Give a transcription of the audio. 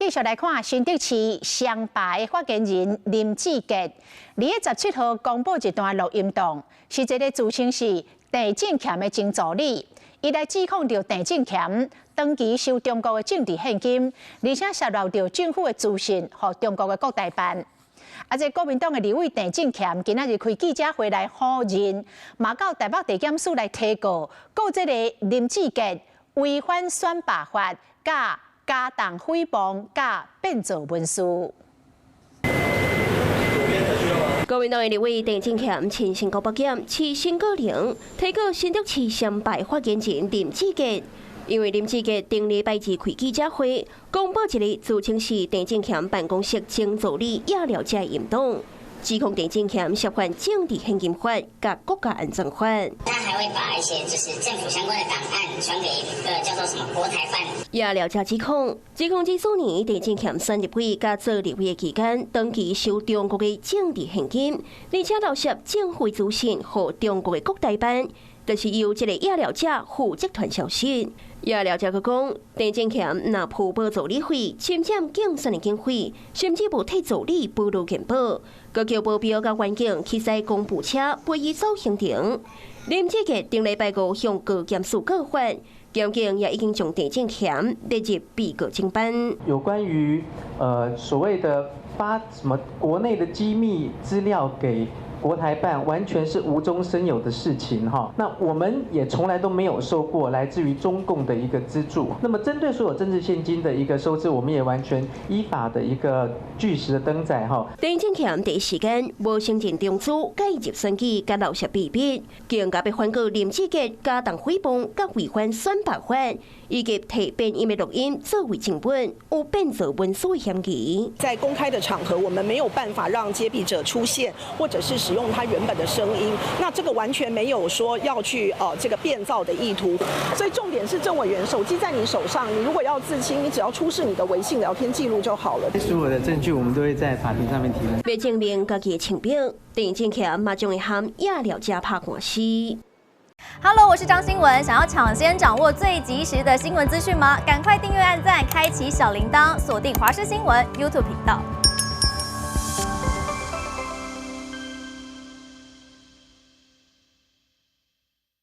繼續來看新竹市雙白的發言人林志傑，2月17號公布一段錄音檔，是一个自稱是鄭正乾的前助理，伊來指控著鄭正乾長期收中國的政治獻金，而且洩露著政府的資訊予中國的國台辦。啊，這國民黨的立委鄭正乾今仔日開記者會來否認，嘛到台北地檢署來提告，告這个林志傑違反選罷法，佮加重誹謗，佮變造文書。國民黨的立委鄭正乾親身到北檢，市選舉庭提告新竹市雙白發言人林志傑，因為林志傑頂禮拜二開記者會，公布一个自稱是鄭正乾辦公室前助理葉了解音檔，指控鄭正乾涉犯政治獻金法佮國家安全法。他還會把一些就是政府相關的檔案傳給一個叫做什麼國台辦。葉了解指控，指控這數年鄭正乾選立委佮做立委的期間，長期收中國的政治獻金，而且漏洩政府資訊予中國的國台辦，就是由這个葉了者負責傳消息。葉了者閣講，鄭正乾若鋪報助理費、侵佔競選的經費，甚至無替助理保留健保，閣叫保鏢佮員警去駛公務車陪伊走行程。林志傑頂禮拜五向高檢署告發，檢警也已經將鄭正乾列入被告清單。有關於所謂的發什麼國內的機密資料給國台辦，完全是無中生有的事情哈。那我們也從來都沒有收過來自於中共的一個資助。那麼針對所有政治獻金的一個收支，我們也完全依法的一個據實的登載哈。鄭正乾第一時間無承認中資介入選舉佮漏洩秘密，更加欲反告林志傑加重誹謗佮違反選罷法，以及提變音的錄音作為正本，有變造文書的嫌疑。在公開的場合，我們沒有辦法讓揭弊者出現，或者是使用他原本的聲音，那這個完全沒有說要去這個變造的意圖。所以重點是鄭委員手機在你手上，你如果要自清，你只要出示你的微信聊天記錄就好了。所有的證據我們都會在法庭上面提出。欲證明家己的清白，鄭正乾嘛將會和葉了者拍官司。 Hello，我是張新聞，想要搶先掌握最及時的新聞資訊嗎？趕快訂閱、按讚、開啟小鈴鐺，鎖定華視新聞 YouTube 頻道。